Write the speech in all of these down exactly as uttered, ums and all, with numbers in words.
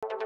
Ngening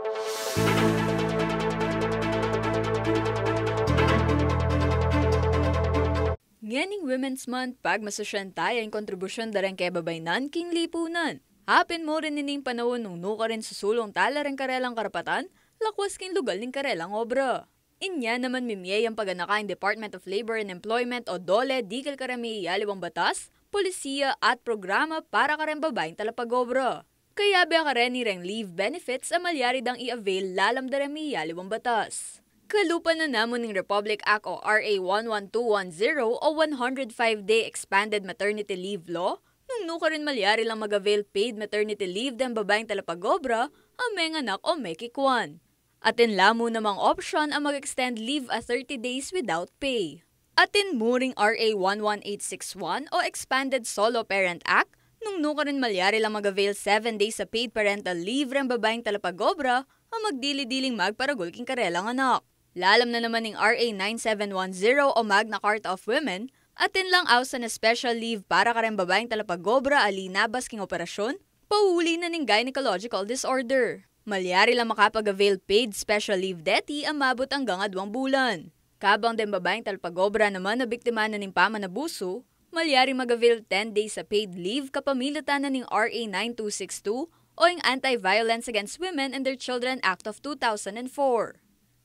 Women's Month, pagmasusyan taya ing kontribusyon da reng kebabaynan king lipunan. Apin mu rin ining panaun nung nukarin susulung tala reng karelang karapatan, lakwas king lugal ning karelang obra. Inya naman mimie yang paganaka ing Department of Labor and Employment o DOLE dikil kareng miyayaliwang batas, polisiya at programa para kareng babaing talapag-obra. Kayabe kareni reng leave benefits a malyari dang i-avail lalam da reng miyayaliwang batas. Kalupa na namu ning Republic Act o R A one one two one zero o one hundred five day expanded maternity leave law, nung nukarin malyari lang mag-avail paid maternity leave deng babaing talapag-obra a menganak o mekikwan. Atin la mu namang opsyon a mag-extend leave a thirty days without pay. Atin mu ring R A one one eight six one o Expanded Solo Parent Act, nung nukarin malyari lang mag-avail seven days a paid parental leave reng babaing talapag-obra a magdili-diling magparagul king karelang anak. Lalam na naman ning R A nine seven one zero o Magna Carta of Women, atin lang ausan a special leave para kareng babaing talapag-obra a linabas king operasyon, pauli na ning gynecological disorder. Malyari lang makapag-avail paid special leave deti a maabut anggang adwang bulan. Kabang deng babaing talapag-obra naman a biktima na ning pamanabusu, malyari mag-avail ten days a paid leave kapamilatan na ning R A nine two six two o ing Anti-Violence Against Women and Their Children Act of two thousand and four.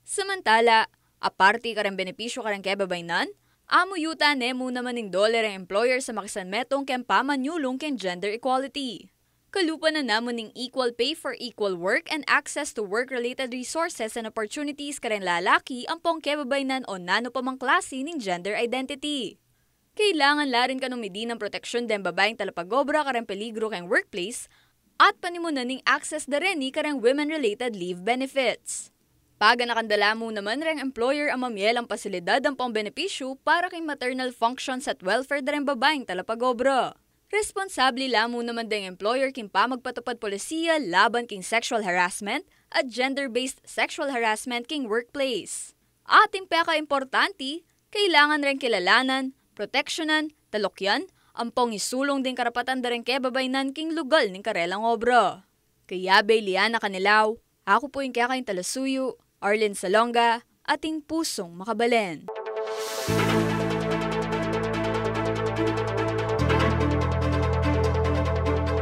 Samantala, aparte kareng benepisyu kareng kebabaynan, amuyutan ne mu naman ning DOLE reng employer a makisanmetung keng pamanyulung keng gender equality. Kalupa na namu ning equal pay for equal work and access to work-related resources and opportunities kareng lalaki ampong kebabaynan o nanu pa mang klasi ning gender identity. Kailangan la rin kanung midinang proteksyon deng babaing talapag-obra kareng peligru keng workplace at panimunan ning access da reni kareng women-related leave benefits. Paganakan da la mu naman reng employer a mamie lang pasilidad ampong benepisyu para king maternal functions at welfare da reng babaing talapag-obra. Responsable la mu naman deng employer king pamagpatupad polisiya laban king sexual harassment at gender-based sexual harassment king workplace. Ating pekaimportante, kailangan reng kilalanan, proteksyonan, talukyan, ampong isulung ding karapatan da reng kebabaynan king lugal ning karelang obra. Kayabe Liana Canilao, aku pu ing kekayung talasuyu, Arlene Salonga, ating pusung makabalen.